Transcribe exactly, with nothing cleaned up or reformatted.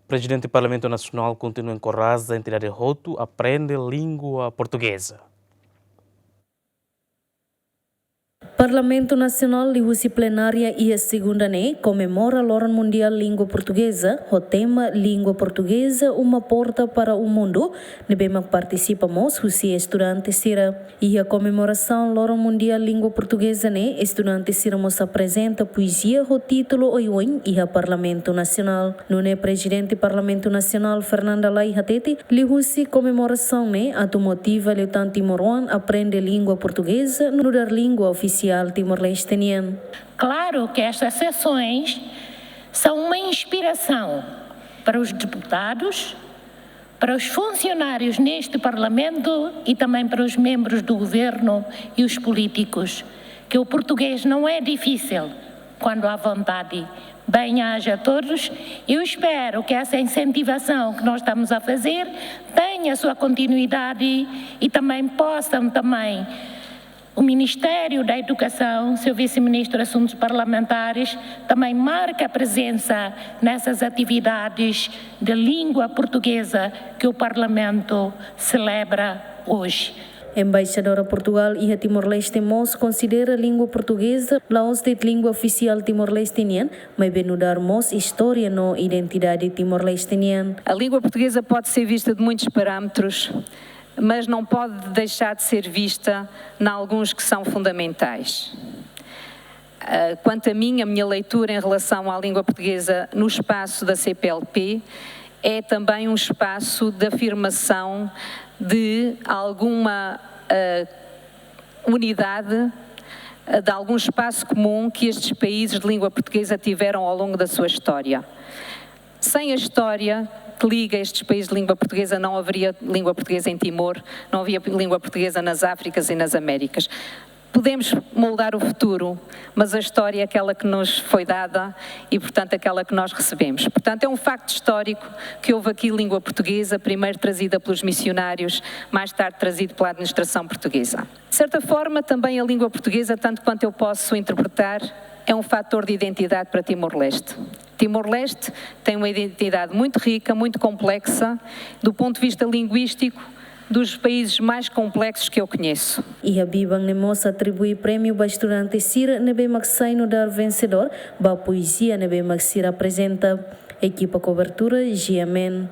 Prezidente Parlamentu Nasionál kontinua enkoraja entidade hotu aprende língua portugeza. Parlamentu Nasionál liuhusi plenária iha segunda ne'e komemora Loron Mundiál Língua Portugeza, ho tema Língua Portugeza, uma porta para o mundo, ne'ebé mak partisipa mós husi estudante sira. Iha komemorasaun Loron Mundiál Língua Portugeza ne'e, estudante sira mós aprezenta poezia ho títulu oioin iha Parlamentu Nasionál. Nune'e Prezidente Parlamentu Nasionál Fernanda Lay hatete, liuhusi komemorasaun ne'e atu motiva liután timoroan aprende língua portugeza, nu'udar língua ofisiál Timor-Leste nian. Claro que estas sessões são uma inspiração para os deputados, para os funcionários neste Parlamento e também para os membros do governo e os políticos, que o português não é difícil quando há vontade. Bem-aja a todos. Eu espero que essa incentivação que nós estamos a fazer tenha sua continuidade e também possam também o Ministério da Educação, seu Vice-Ministro de Assuntos Parlamentares, também marca presença nessas atividades de língua portuguesa que o Parlamento celebra hoje. Embaixadora Portugal iha Timor-Leste mós konsidera língua portugeza la'ós de'it língua ofisiál Timor-Leste nian, maibé nu'udar mós istória no identidade Timor-Leste nian. A língua portuguesa pode ser vista de muitos parâmetros, mas não pode deixar de ser vista em alguns que são fundamentais. Ah, quanto a mim, a minha leitura em relação à língua portuguesa no espaço da C P L P é também um espaço de afirmação de alguma, ah, unidade, ah, de algum espaço comum que estes países de língua portuguesa tiveram ao longo da sua história. Sem a história que liga estes países de língua portuguesa, não haveria língua portuguesa em Timor, não havia língua portuguesa nas Áfricas e nas Américas. Podemos moldar o futuro, mas a história é aquela que nos foi dada e, portanto, aquela que nós recebemos. Portanto, é um facto histórico que houve aqui língua portuguesa, primeiro trazida pelos missionários, mais tarde trazido pela administração portuguesa. De certa forma, também a língua portuguesa, tanto quanto eu posso interpretar, é um fator de identidade para Timor-Leste. Timor-Leste tem uma identidade muito rica, muito complexa, do ponto de vista linguístico, dos países mais complexos que eu conheço. Iha biban ne'e mós atribui prémiu ba estudante sira ne'ebé mak sai nu'udar vensedór ba poezia ne'ebé mak sira aprezenta. Ekipa kobertura, G M N.